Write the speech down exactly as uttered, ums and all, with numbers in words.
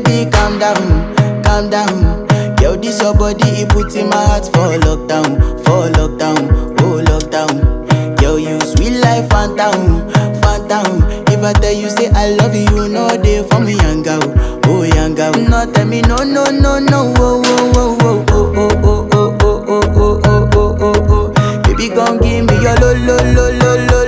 Baby, calm down, calm down. Girl, this your body, it put in my heart for lockdown, for lockdown, oh lockdown. Girl, you sweet life, phantom, phantom. If I tell you say I love you, no day for me, young girl, oh young girl. No tell me no, no, no, no, oh, oh, oh, oh, oh, oh, oh, oh, oh, oh, oh, oh, oh. Baby, gon' give me your lo, lo, lo, lo, lo,